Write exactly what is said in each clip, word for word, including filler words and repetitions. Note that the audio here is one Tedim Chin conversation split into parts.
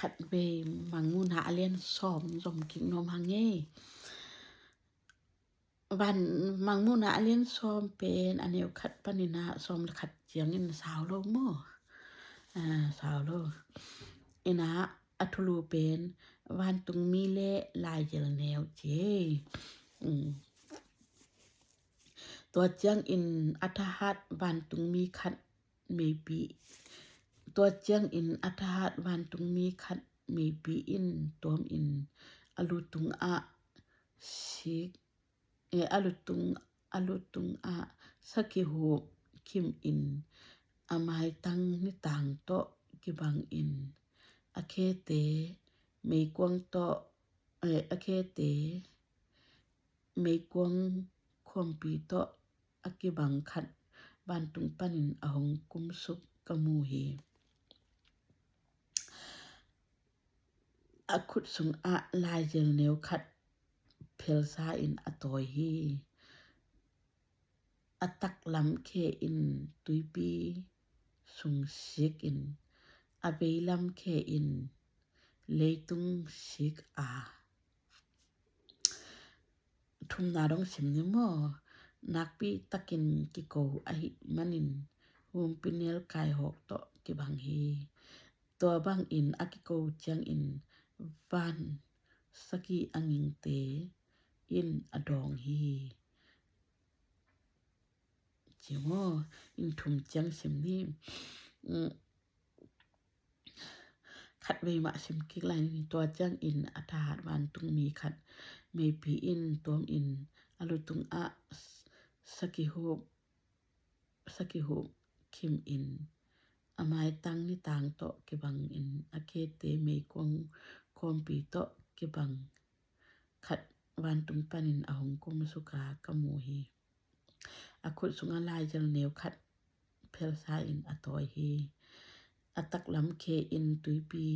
Khatvei Mangmuhna a lian sawm zom kik nuam hang ei. Van Mangmuhna a lian sawm pen a neu khat panin ah sawm le khat ciangin sau lo maw? Ah, sau lo. Ina a thulu pen vantungmi le laizel neu ci ei. Mm. Tua ciangin a thahat vantungmi khat meipi. Tua ciangin a thahat vantungmi khat meipi in tuam in a lutung ah sik, eh, a lutung, a lutung ah sakihuk khim in a maitang nitang tawh kibang in a khete meikuang tawh, eh, a khete meikuang khuampi tawh a kibang khat vantung panin a hong kumsuk ka mu hi. A khut sungah laizel neu khat phelsa in a tawi hi. A taklam khe in tuipi sung sik in a veilam khe in leitung sik a. Thumna dong sim ni maw? Nakpi takin kiko ahih manin humpinel kaihawk tawh kibang hi. Tua bangin a kiko ciangin van saki a ngingte in a dawng hi. Ci maw? In thum ciang sim ni. Mm. Khatvei mah sim kik lai ni. Tua ciangin a thahat vantungmi khat meipi in tuam in a lutung ah sakihuk, sakihuk khim in a maitang nitang tawh kibang in a khete meikuang khuampi tawh kibang khat vantung panin a hong kumsuk a ka mu hi. A khut sungah laizel neu khat phelsa in a tawi hi. A taklam khe in tuipi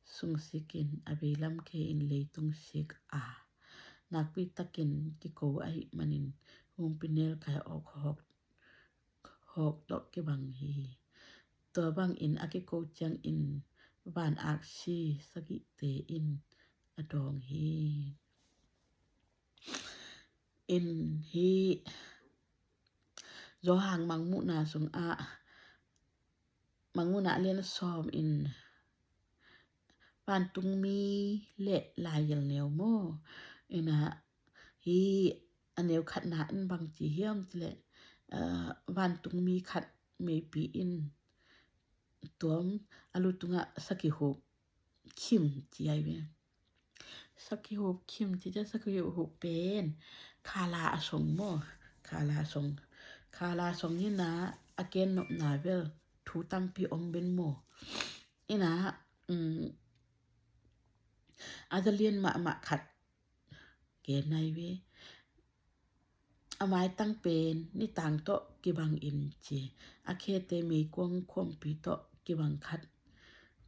sung sik in a veilam khe in leitung sik a. Nakpi takin kiko ahih manin humpinel kaihawk hawk tawh kibang hi. Tua bangin a kiko ciangin van aksi sagihte in a dawng hi. In hi Johan Mangmuhna sungah, Mangmuhna a lian sawm in vantungmi le laizel neu maw? Ina hi a neu khatna in bang ci hiam cileh, ah, vantungmi khat meipi in tuam a lutungah sakihuk khim ci ai ve. Sakihuk khim ci ciah sakihuk pen khala a song maw? Khala song. Khala song ina a ken nopna vel thu tampi om ben maw? Ina, um, a zalian mahmah khat gen nai ve. A maitang pen nitang tawh kibang in ci. A khete meikuang khuampi tawh kibang khat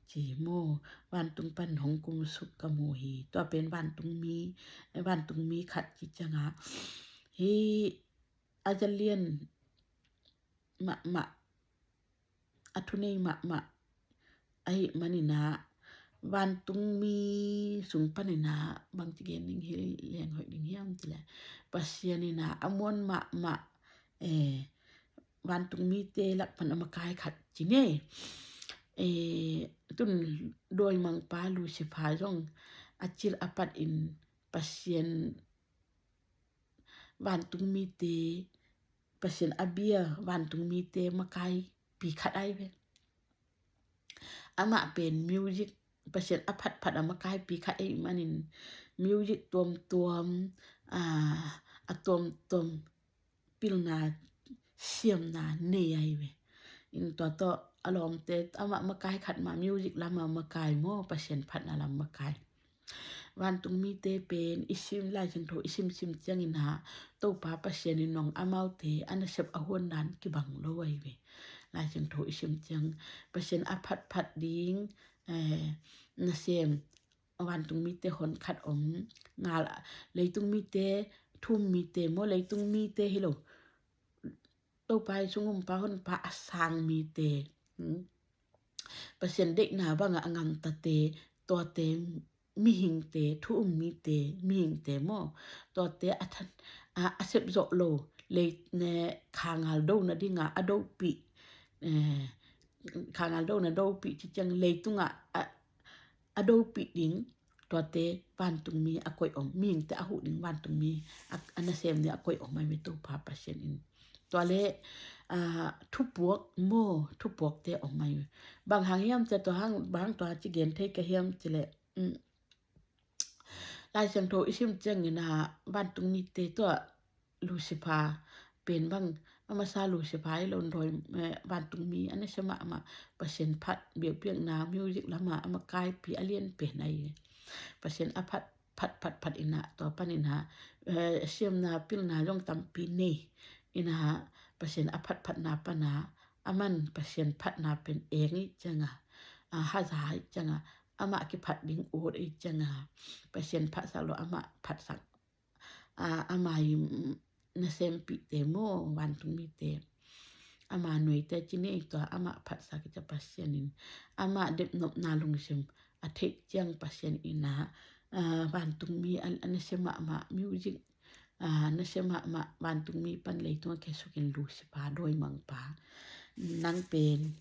ci maw? Vantung pan hong kumsuk ka mu hi. Tua pen vantungmi, vantungmi khat ci ciangah hi a zalian mahmah, a thunei mahmah ahih maninah vantungmi sung paninah bangci gen ding hi leng hoih ding hiam cileh, Pasian inah a muan mahmah, eh, vantungmite lak pan a makai khat ci ngei. Eh, tun dawimangpa Lucifer zong a cil a pat in Pasian vantungmite, Pasian a bia vantungmite makaipi khat ai ve. Amah pen music, Pasian a phatphat a makaipi khat ahih manin music tuamtuam, a, a tuamtuam pilna siamna nei ai ve. In tua tawh a lawmte amah makai khat mah music lamah makai maw, Pasian phatna lam makai. Vantungmite pen i sim, Lai Siangtho i simsim ciangin ah Topa Pasian in nong amaute a nasep a huan dan kibang lo ai ve. Lai Siangtho i sim ciang Pasian a phatphat ding, eh, nasem vantungmite hon khat om. Ngal, leitungmite, thummite maw, leitungmite hi lo. Topa i sungumpa honpa a sang mite. Hmm. Pasian deihna bangah a gamtate, tuate mihingte, thu um mite, mihingte maw, tuate a that, a, a sep zawh lo, lei, ne, kha ngal do nadingah a dopih, eh, kha ngal do na dopih ci ciang leitungah a, a dopih ding, tuate vantungmi a koih om, mihingte a huh ding vantungmi a, a nasem ding a koih om ahi ve Topa Pasian in. Tua le, ah, thupuak maw, thupuakte om ahi ve. Bang hang hiam ci tua hang, bang hang tua ci gen thei ka hiam ci le, mm, Lai Siangtho i sim ciangin ah vantungmite tua Lucifer pen bang, a masa Lucifer i lo dawi, eh, vantungmi a nasia mahmah, Pasian phat biakpiakna music lamah a makaipi a lian pen ahi. Pasian a phat, phat, phat, phat in ah, tua pan in ah, eh, siamna pilna zong tampi nei in ah, Pasian a phat, phatna pan ah, aman Pasian phatna pen eng i ciang ah, ah, haza i ciang ah, amah kiphat ding ut i ciang ah, Pasian phatsak lo amah phatsak, ah, amah i, mm, nasempihte maw, vantungmite. Amah nuaite ci ni ei, tua amah phatsak i ciang Pasian in, amah depnopna lungsim a theih ciang Pasian in ah, ah, vantungmi a, a nasia mahmah music, ah, nasia mahmah vantungmi pan leitung a khia sukin Lucifer dawimangpa, nang pen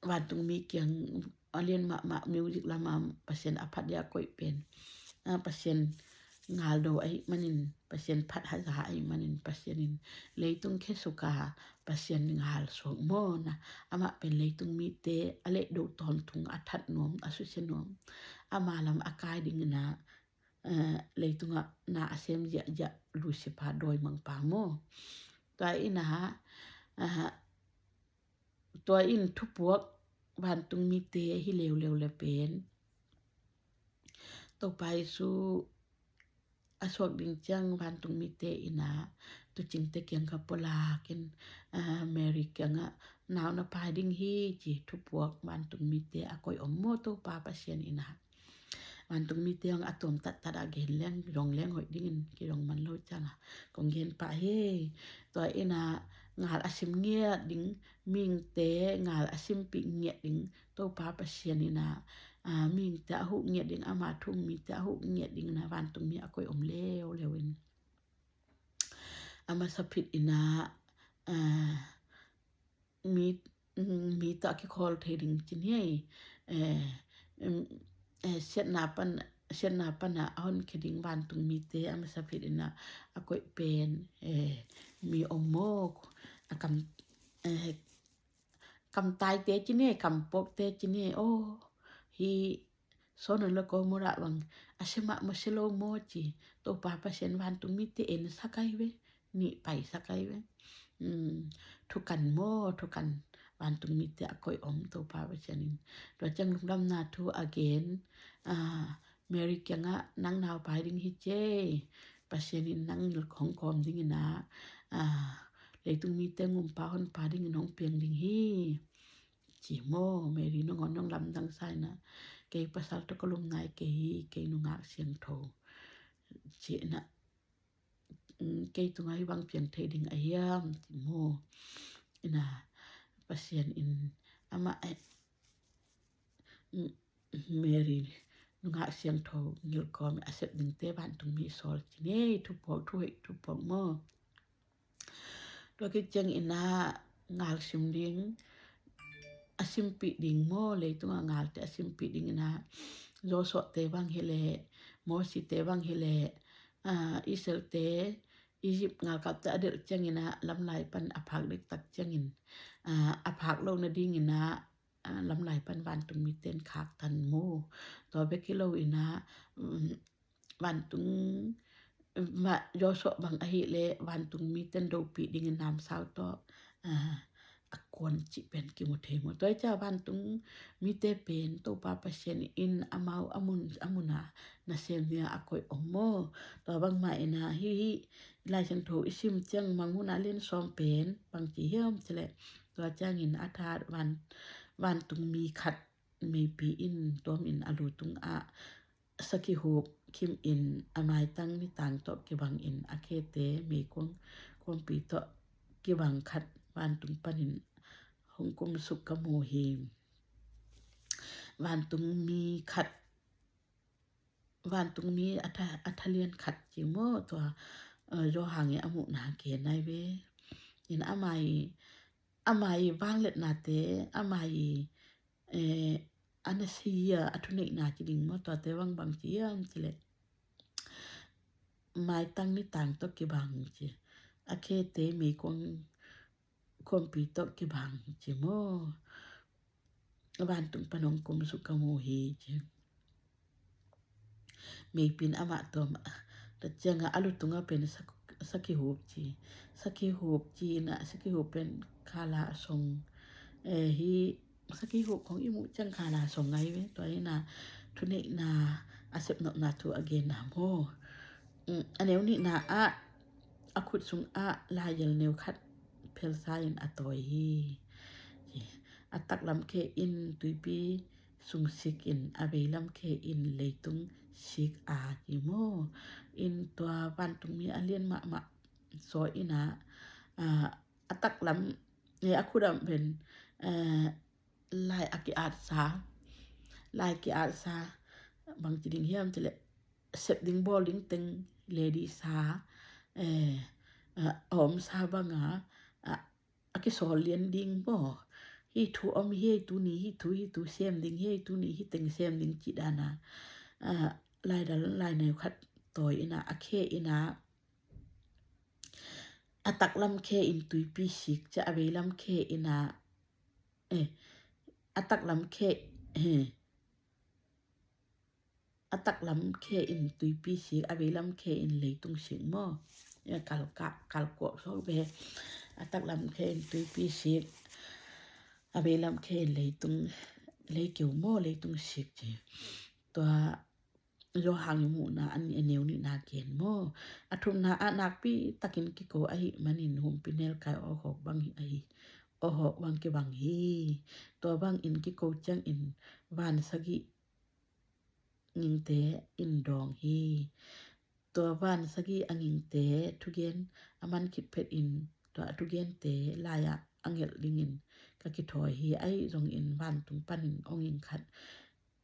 vantungmi kiang a lian mahmah music lamah Pasian a phat dia koih pen, ah, Pasian ngal do ahih manin, Pasian phat haza ahih manin, Pasian in leitung khia suk a, Pasian ngal suak maw na, amah pen leitung mite a lehdo tawntung, a that nuam, a susia nuam, amah lam a kai ding in ah, eh, leitungah na a sem ziahziah Lucifer dawimangpa maw. Tua in ah, ah, tua in thupuak vantungmite hi leuleu le pen Topa Jesu a suak ding ciang vantungmite in ah tuucingte kiang kha pulak in, ah, Mary kiangah nau na pai ding hi ci thupuak vantungmite a koih om maw Topa Pasian in ah. Vantungmite hong a tuam tattat a gen leng, zong leng hoih dingin kizong man lo ciang a kong gen pah hi. Tua in ah ngal a sim ngiat ding, mihingte ngal a simpih ngiat ding Topa Pasian in ah, ah, mihingte a huh ngiat ding, ama thu um mite a huh ngiat ding in ah vantungmi a koih om leuleu in a masa phit in ah, ah, mi, mm, mi tawh a kikhawl thei ding ci ni ei. Eh, mm, eh, siatna pan, siatna pan ah a honkhia ding vantungmite a masa phit in ah a koih pen, eh, mi om maw, a kam, eh, kamtaite ci ni ei, kampawkte ci ni ei. Oh, hih Sodom le Gomorrah bang a sia mahmah sia lo maw ci, Topa Pasian vantungmite ensak ahi ve, nih paisak ahi ve. Hmm, thukan maw, thukan vantungmite a koih om Topa Pasian in. Tua ciang lungdamna thu a gen, ah, Mary kiangah nang nau pai ding hi ci ei, Pasian in nang hong kawm ding in ah, ah, leitung mite gumpa honpa dingin hong piang ding hi ci maw. Mary nangawn nong lamdang sa in ah, kei pasal tawh ka lum nai kei hi, kei nungak siangtho ci in ah, mm, kei tungah hih bang piang thei ding a hiam ci maw. In ah Pasian in amah, eh, mm, Mary nungak siangtho gilkawm a sep dingte vantungmi sawl ci ni ei, thupuak, thuhoih thupuak maw. Tua khit ciang in ah ngal sim ding, a simpih ding maw, leitungah ngalte a simpih ding in ah Joshua te bang hi leh, Moses te bang hi leh, ah, Israel te Egypt galkapte a delh ciangin ah lamlai pan a phak dektak ciangin, ah, a phak lo nadingin ah, ah, lamlai pan vantungmite in khaktan maw. Tua bek hi lo in ah, um, vantung, va-, Joshua bang ahih leh vantungmite in dopih dingin namsau tawh, ah, a kuan cih pen kimu thei maw. Tua hi ciah vantungmite pen Topa Pasian in amau a mun a mun ah nasem dingah a koih om maw. Tua bangmah in ah hih, hih Lai Siangtho i sim ciang Mangmuhna lian sawm pen bang ci hiam ci leh, tua ciangin a that van, vantungmi khat meipi in tuamin a lu tungah sakhi hup khim in a maitang nitang tawh kibang in a khete meikuang kuangpi tawh kibang khat vantung panin hong kumsuk ka mu hi. Vantungmi khat, vantungmi a tha, a thalian khat ci maw, tua, eh, Johan i a muhna gen nai ve. In amah i, amah i vangliatnate, amah i, eh, a nasia, a thuneihna ci ding maw, tuate bang bang ci hiam ci leh, maitang nitang tawh kibang ci. A khete meikuang khuampi tawh kibang ci maw. Vantung pan hong kumsuk ka mu hi ci. Meipin amah tuam, tua ciangah a lutungah pen sak-, sakhi hup ci. Sakhi hup ci inah, sakhi hup pen khala song. Eh, hi sakhi hup khong i muh ciang khala song ngai ve. Tua inah thuneihna a sepnopna thu a genna maw. Mm, a neu nihna ah, a khut sungah laiel neu khat phelsa in a tawi hi. A taklam khe in tuipi sung sik in, a veilam khe in leitung sik a ci maw. In tua vantungmi a lian mahmah saw inah, ah, a taklam, eh, a khut ah pen, eh, lai a ki-atsa, lai ki-atsa, bang ci ding hiam ci leh, sep ding bawl ding teng lei dih sa, eh, ah, a omsa banga, ah, a kisawl lian ding maw. Hih thu om hi ei tuni, hih thu, hih thu sem ding hi ei tuni, hih teng sem ding cih dana, ah, laidal laineu khat tawi inah, a khe inah, a taklam khe in tuipi sik ci, a veilam khe inah, eh, a taklam khe, eh, a taklam khe in tuipi sik, a veilam khe in leitung sik maw. Eh, kal ka, kal kuak sawk ve. A taklam khe in tuipi sik, a veilam khe in leitung, leikeu maw, leitung sik ci. Tua Johan i muhna a neu nihna gen maw. A thumna ah nakpi takin kiko ahih manin humpinelkai awhawk bang ahi, awhawk bang kibang hi. Tua bangin kiko ciangin van sagih ngingte in dawng hi. Tua van sagih a ngingte thugen a man khit phetin tua a thugente lai-ah a ngelh dingin ka kithawi hi. Ahi zongin vantung panin awnging khat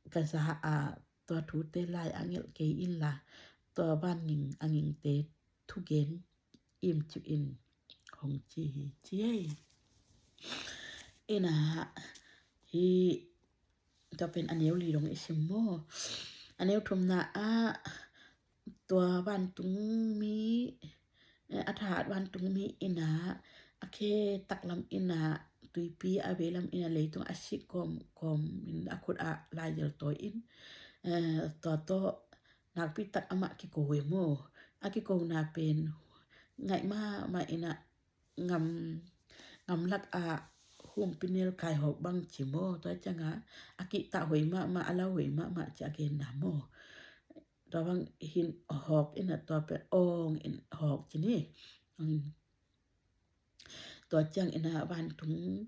ka za a, tua thute lai a ngelh kei inla, tua van nging a ngingte thugen im cip in hong ci hi ci ei. Inah hi, tua pen a neu li dong i sim maw. A neu thumna ah tua vantungmi, eh, a thahat vantungmi inah, a khe taklam inah tuipi, a veilam inah leitung a sik kawmkawm in a khut ah laiel tawi in, eh, tua tawh nakpi tak amah kiko hi maw. A kikona pen ngaih mahmah inah ngam, ngamlak ah humpinelkai hawk bang ci maw. Tua ciangah a kihtah hoih mahmah, a lau hoih mahmah ci a genna maw. Tua bang hin hawk inah tua pen awng in hawk ci ni. Tua ciang inah vantung,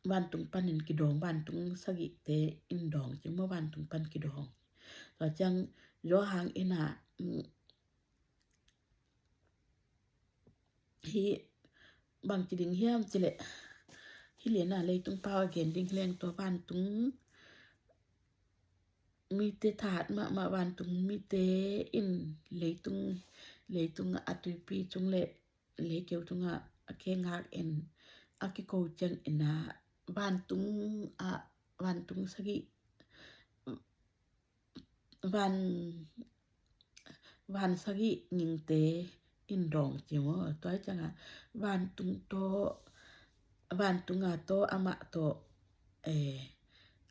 vantung panin kidawng, vantung sagihte in dawng ci maw, vantung pan kidawng. Tua ciang Johan inah, mm, hi bang ci ding hiam ci leh, hi liana leitung pau a gen ding leng tua vantung mite thahat mahmah, vantung mite in leitung, leitung a tuipi cung le leikeu tungah a khe ngak in a kiko ciang inah vantung ah, vantung sagih, van, van sagih ngingte in dawng ci maw. Tua hi ciangah vantung tawh, vantung a tawh amah tawh, eh,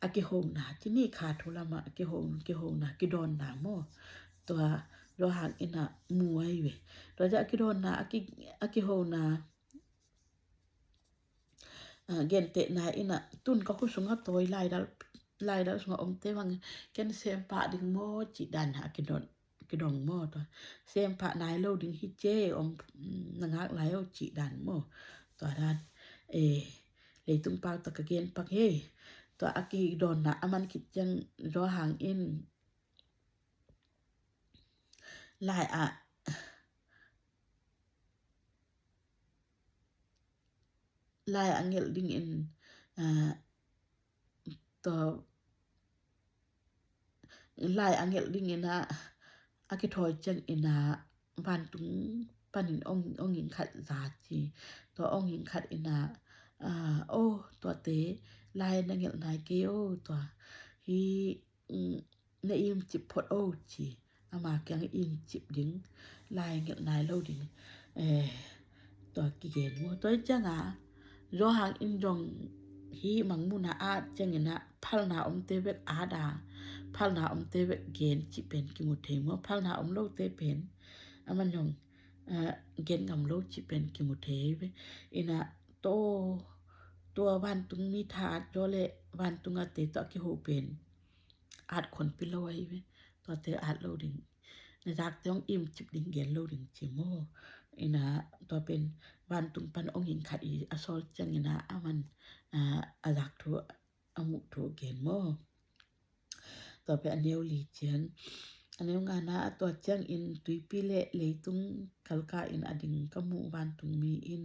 a kihona ci ni, kha thu lamah a kiho, kihona, kidawnna maw. Tua Johan inah mu ahi ve. Tua ciah a kidawnna, a ki, a kihona, ah, gentehna inah tun ka khut sungah tawi laidal, laidal sungah omte bang ken sempah ding maw cih dan a kidon, kidong maw tua. Sempah nai lo ding hi ci ei, om, mm, na ngak lai o cih dan maw. Tua dan, eh, leitung pau tak ka gen pak hi. Tua a kidawnna a man khit ciang Johan in lai ah, lai a ngelh dingin, ah, tua lai a ngelh dingin ah, a kithawi ciangin ah, vantung panin ong, ong in khat za ci. Tua ong in khat in ah, ah, oh, tuate lai na ngelh nai kei oh, tua hi, mm, na imcip phot oh ci. Ama kiang imcip ding, lai ngelh nai lo ding, eh, tua kigen maw. Tua hi ciangah Johan in zong hih Mangmuhna at ciangin ah phalna omte bek at a, phalna omte bek gen cih pen kimu thei maw. Phalna om lote pen aman zong, eh, gen ngam lo cih pen kimu thei ve. In ah tua, tua vantungmi thahat zaw le vantung ate tawh a kiho pen at khonpi lo ahi ve. Tuate at lo ding, na zakte hong imcip ding gen lo ding ci maw. In ah tua pen vantung pan ong in khat i a sawl ciangin ah aman, ah, a zak thu, a muh thu gen maw. Tua pen a neu li ciang. A neu ngana ah, tua ciangin tuipi le leitung kalka in a ding ka muh vantungmi in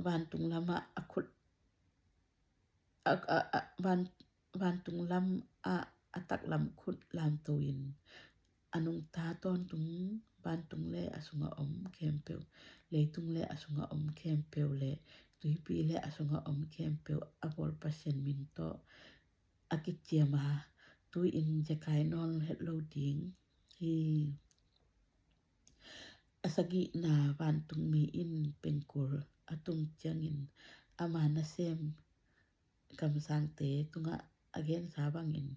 vantung lamah a khut a, a, a, van, vantung lam ah a taklam khut lamto in a nungta tawntung vantung le a sungah om khempeuh, leitung le a sungah om khempeuh le tuipi le a sungah om khempeuh a bawl Pasian min tawh a kiciam a, tu-in zekai nawn het lo ding hi. A sagihna vantungmi in pengkul a tum ciangin ama nasem kamsangte tungah a gensa bangin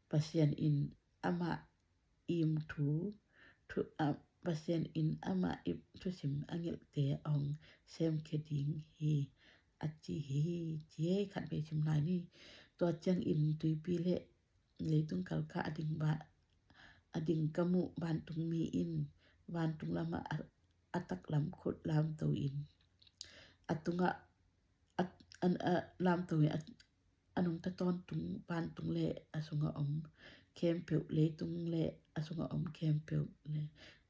Pasian in amah im thu, thu, a, Pasian in amah ip thusim a ngelhte a hong semkhia ding hi, a ci hi, ci hi. Khat vei sim lai ni. Tua ciangin tuipi le leitung kalka a ding va, a ding ka muh vantungmi in vantung lamah a, a taklam khut lamto in a tungah a, a, a lamto in a, a nungta tawntung vantung le a sungah om khempeuh, leitung le a sungah om khempeuh le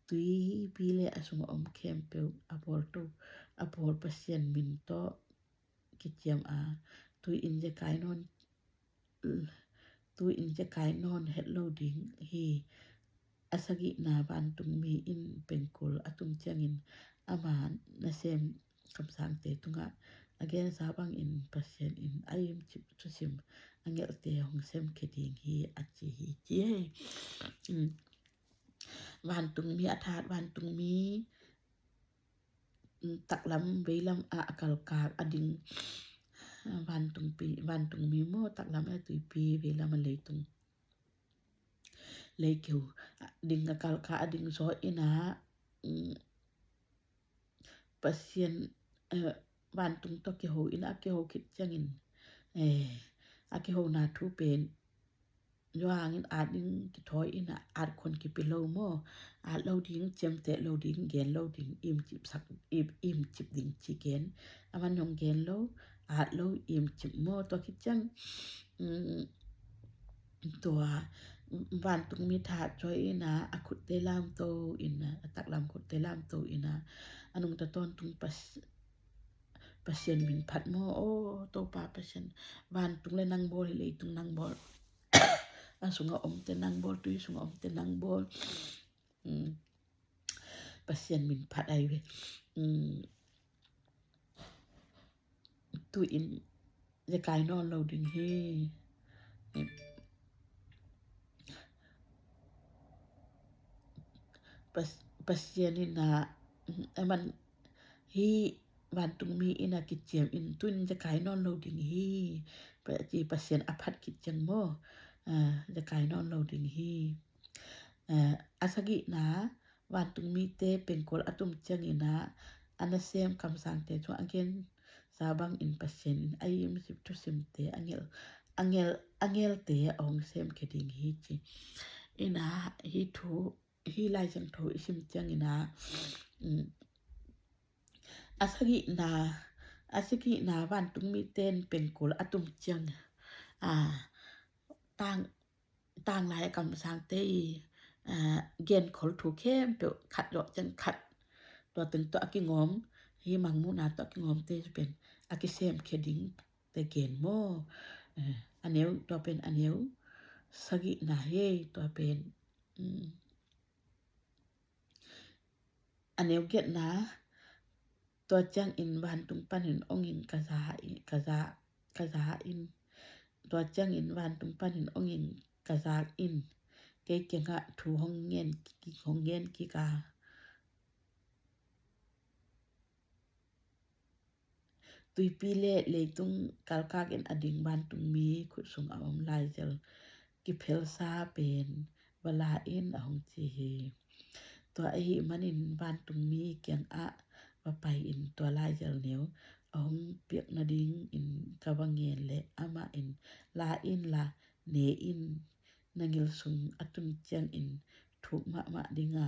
tuipi le a sungah om khempeuh a bawlto, a bawl Pasian min tawh kiciam a, tu-in zekai nawn, tu-in zekai nawn het lo ding hi. A sagihna vantungmi in pengkul a tum ciangin ama nasem kamsangte tungah a gensa bangin Pasian in a imcip thusim a ngelhte hong semkhia ding hi, a ci hi, ci hi. Mm. Vantungmi, a thahat vantungmi, mm, taklam veilam ah a kalkak a ding, ah, vantungpi, vantungmi maw, taklam ah tuipi, veilam ah leitung, leikeu, ah, ding a kalkak a ding zaw in ah, mm, Pasian, eh, vantung tawh kiho in a kiho khit ciangin, eh, a kihona thu pen Johan in at ding kithawi in ah, at khon kipi lo maw. At lo ding, ciamteh lo ding, gen lo ding, imcip sak, im, imcip ding ci gen. Aman hong gen lo, at lo, imcip maw. Tua khit ciang, mm, tua, mm, vantungmi thahat zaw in ah, a khutte lamto in ah, a taklam khutte lamto in ah, a nungta tawntung Pas-, Pasian min phat maw. Aw, Topa Pasian, vantung le nang bawl hi, leitung nang bawl. A sungah omte nang bawl, tui sungah omte nang bawl. Mm. Pasian min phat ahi ve. Mm. Tu-in zekai nawn lo ding hi. Pas-, Pasian in ah, aman hi, vantungmi in ah kiciam in, tu-in zekai nawn lo ding hi. Pa-, ci Pasian a phat khit ciang maw, ah, zekai nawn lo ding hi. Ah, a sagihna, vantungmite pengkul a tum ciangin ah, a nasem kamsangte tungah a gensa bangin Pasian in a imcip thusimte, a ngel, a ngel, a ngelte a hong semkhia ding hi, ci. In ah, hi thu, hi Lai Siangtho i sim ciangin ah, mm, a sagihna, a sagihna vantungmite in pengkul a tum ciang, ah, tang, tanglai a kamsangte i, ah, genkhol thu khempeuh khat zawh ciang khat, tua teng tawh a kingawm, hi Mangmuhna tawh a kingawmte pen a kisemkhia ding te gen maw. Eh, a neu, tua pen a neu sagihna hi, tua pen, mm, a neu giatna, tua ciangin vantung panin ong in ka za, ka za, ka za in. Tua ciangin vantung panin ong in ka zak in. Kei kiangah thu hong ngen, hong ngen kik a. Tuipi le leitung kalkak in a ding vantungmi khut sung a om laizel kiphelsa pen va la in, a hong ci hi. Tua ahih manin vantungmi kiangah va pai in, tua laizel neu a hong piak nadingin ka va ngen leh amah in, "La in la, ne in, na ngil sung a tun ciangin thuk mahmah ding a,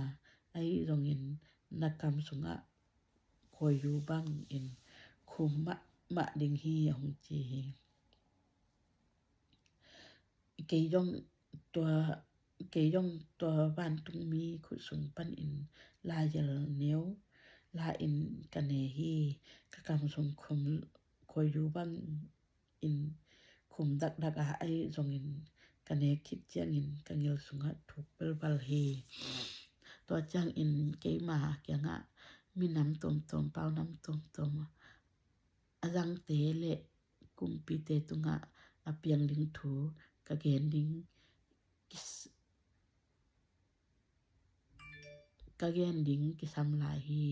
ahi zongin na kam sungah khuaiyu bangin khum mahmah ding hi," a hong ci hi. Kei zong tua, kei zong tua vantungmi khut sung panin laizel neu la in ka ne hi. Ka kam sung khum khuaiyu bangin khum dakdak a, ahi zongin ka ne khit ciangin ka ngil sungah thuk velval hi. Tua ciangin keima kiangah minam tuamtuam, paunam tuamtuam, a zangte le kumpite tungah a piang ding thu ka gen ding kis-, ka gen ding kisam lai hi,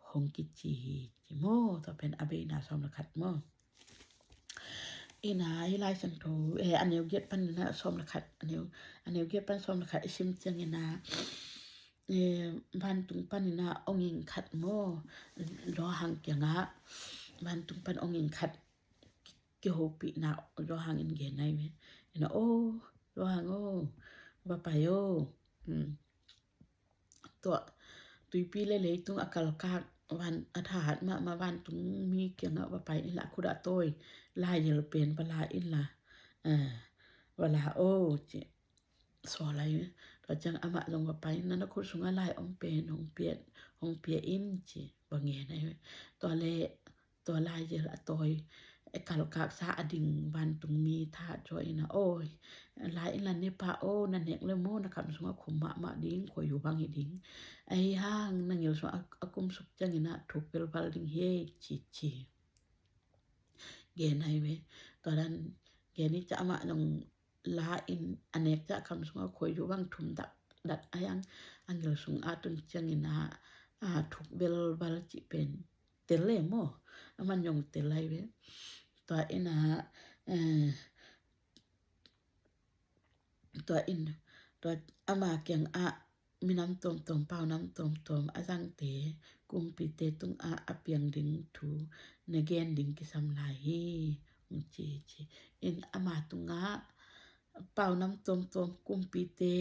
hong kici hi, ci maw. Tua pen a beina sawm le khat maw. Ina, hih Lai Siangtho, eh, a neu giat panin a sawm le khat, a neu, a neu giat pan sawm le khat i sim ciangin a, eh, vantung panin a ong in khat maw, Johan kiangah, vantung pan ong in khat kihopihna Johan in gen ahi ve. Ina, "O Johan o, va pai o." Hmm. Tua tuipi le leitung a kalkak van, a thahat mahmah vantungmi kiangah va pai in la, a khut a tawi laizel pen va la in la, eh, va la o, ci. Sawl lai. Tua ciang amah zong va pai in, "Na khut sungah lai om pen hong pia, hong pia in," ci, va ngen ahi ve. Tua le tua laizel a tawi, eh, kalkaksa a ding vantungmi thahat zaw ina, "Oi, la in la ne pa o, na nek le maw, na kam sungah khum mahmah ding, khuaiyu bang hi ding. Ahi hang na ngil sungah a, a kum suk ciangin a thuk velval ding hi," ci, ci. Gen ahi ve. Tua dan gen hi ciah amah zong la in, a nek ciah kam sungah khuaiyu bang thum dakdak, ahi hang a ngil sungah tun ciangin a, a thuk velval cih pen tel le maw. Aman zong tel lai ve. Tua ina, eh, tua in, tua ama kiangah minam tuamtuam, paunam tuamtuam a zangte, kumpite tungah a piang ding thu na gen ding kisam lai hi, hong ci, ci. In ama tungah paunam tuamtuam, kumpite,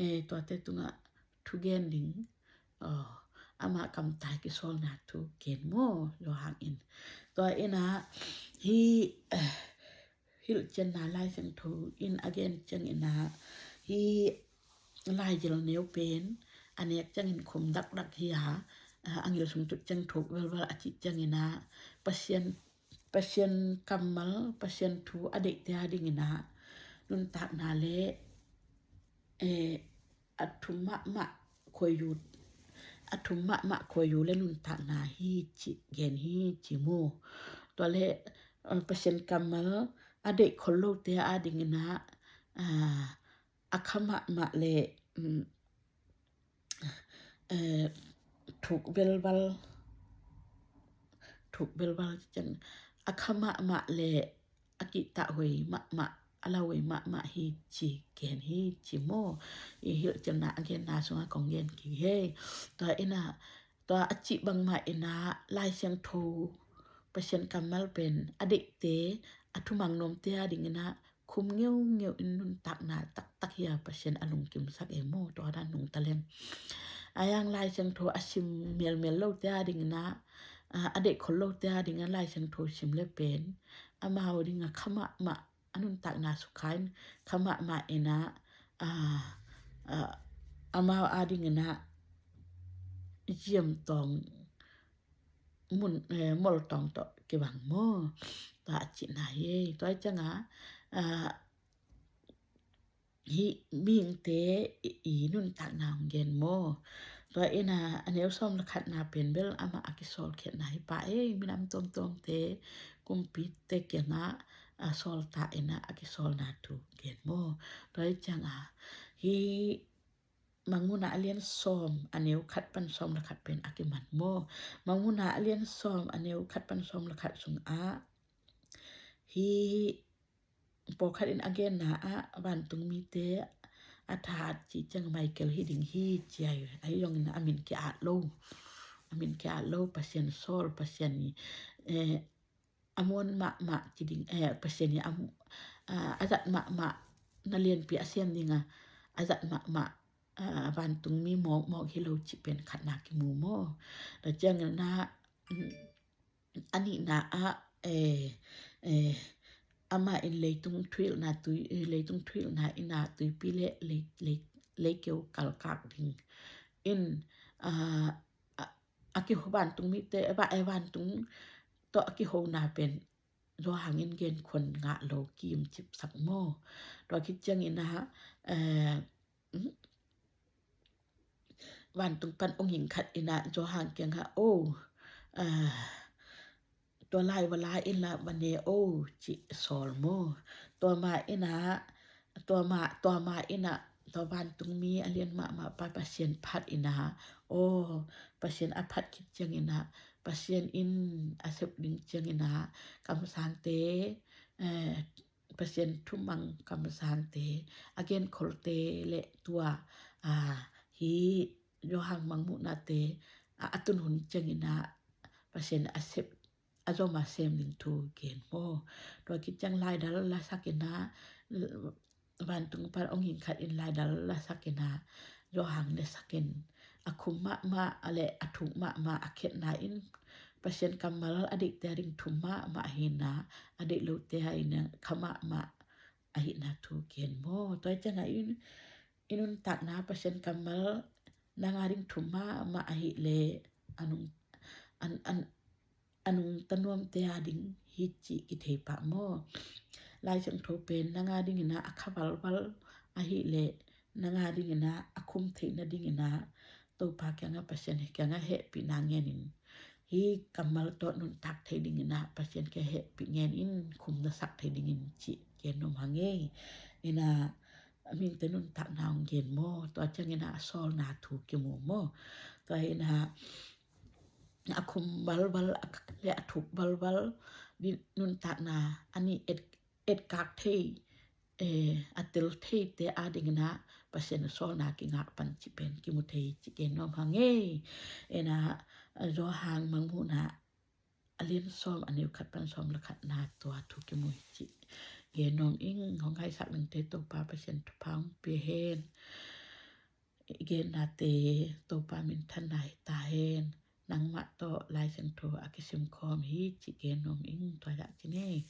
eh, tuate tungah thu gen ding, oh, ama kamtai kisawlna thu gen maw, Johan in. Tua ina, hih, eh, hilhcianna Lai Siangtho in a gen ciangin a, hih laizel neu pen a nek ciangin khum dakdak hi a, a ngil sung tut ciang thuk velval a cih ciangin a, Pasian, Pasian kammal, Pasian thu a deihte a dingin a nuntakna le, eh, a thum mahmah khuaiyu, a thum mahmah khuaiyu le nuntakna hi cih gen hi, ci maw. Tua le, eh, Pasian kammal a deih khol lote a dingin a, ah, a kha mahmah le, mm, eh, thuk velval, thuk velval ciang a kha mahmah le a kihtah huai mahmah, a lauhuai mahmah hi ci gen hi, ci maw. I hilhcianna a genna sungah kong gen kik hi. Tua ina, tua a cih bangmah ina Lai Siangtho, Pasian kammal pen a deihte, a thumang nuamte a dingin a khum ngeungeu in nuntakna taktak hi a, Pasian a lungkimsak e maw, tua dan nungta leng. Ahi hang Lai Siangtho a sim melmel lote a dingin a, a, a deih khol lote a dingin a Lai Siangtho sim le pen amau dingin a kha mahmah, a nuntakna sukha in kha mahmah ina, a, a, amau a dingin a ziam tawng mun, eh, mol tawng tawh kibang maw? Tua a cihna hi. Tua hi ciangah, ah, hih mihingte i, i nuntakna hong gen maw? Tua inah a neu sawm le khatna pen bel amah a kisawlkhiatna hi pah ei, minam tuamtuamte kumpite kiangah a sawltak inah a kisawlna thu gen maw? Tua hi ciangah hih Mangmuhna a lian sawm a neu khat pan sawm le khat pen a kiman maw? Mangmuhna a lian sawm a neu khat pan sawm le khat sungah hih pawlkhat in a genna ah vantungmite a that cih ciang Michael hi ding hi ci a hi. Ahi zongin a min ki-at lo, a min ki-at lo, Pasian sawl, Pasian i, eh, a muan mahmah ci ding, eh, Pasian i a, ah, a zat mahmah, na lianpi a siam dinga a zat mahmah, ah, vantungmi mawkmawk hi lo cih pen khatna kimu maw? Tua ciangin ah, mm, a nihna ah, eh, eh, amah in leitung thuhilhna tui, eh, leitung thuhilhna inah tuipi le lei, lei, leikeu kalkak ding in, ah, a, a kiho vantungmite, eh, va, eh, vantung tawh a kihona pen Johan in genkhuan ngah lo kim cipsak maw? Tua khit ciangin ah, eh, mm, vantung pan ong hing khat inah Johan kiangah, "O, ah, tua lai va la inla va ne o," cih sawl maw? Tua ma inah, tua ma, tua ma inah tua vantungmi a lian mahmah pa Pasian phat inah, aw, Pasian a phat khit ciang inah, Pasian in a sep ding ciang inah kamsangte, eh, Pasian thumang kamsangte, a genkholte le tua, ah, hih Johan Mangmuhnate, ah, a tun hun ciang inah Pasian a sep, a zom a sem ding thu gen maw? Tua khit ciang laidal lasak inah, vantung pan ong hing khat in laidal lasak inah Johan nesak in, a khum mahmah le a thuk mahmah a khiatna in Pasian kammal a deihte a ding thum mahmah ahina, a deih lote a ina kha mahmah ahina thu gen maw? Tua hi ciangah i, i nuntakna Pasian kammal nang a ding thum mahmah ahih leh a nung, an, an, a nungta nuamte a ding hi cih kithei pah maw? Lai Siangtho pen nang a ding inah a kha valval ahih leh nang a ding inah a khum theih nading inah Topa kiangah, Pasian kiangah hehpihna ngen in, hih kammal tawh nuntak thei ding inah Pasian kiangah hehpih ngen in, khum na sak thei dingin cih gen nuam hang ei. Inah a mihingte nuntakna hong gen maw? Tua ciang inah a sawlna thu kimu maw? Tua inah a khum valval, a, le a thuk valval, nuntakna a nih et, etkak thei, eh, a tel theite a ding inah Pasian a sawlna kingak pan cih pen kimu thei cih gen nuam hang ei. Inah Johan Mangmuhna a lian sawm a neu khat pan sawm le khatna tua thu kimu hi cih gen nuam ing. Hong haisak nangte Topa Pasian thupha hong pia hen. I gennate Topa minthanna hi ta hen. Nangmah tawh Lai Siangtho a kisim khawm hi cih gen nuam ing. Tua zah ci ni.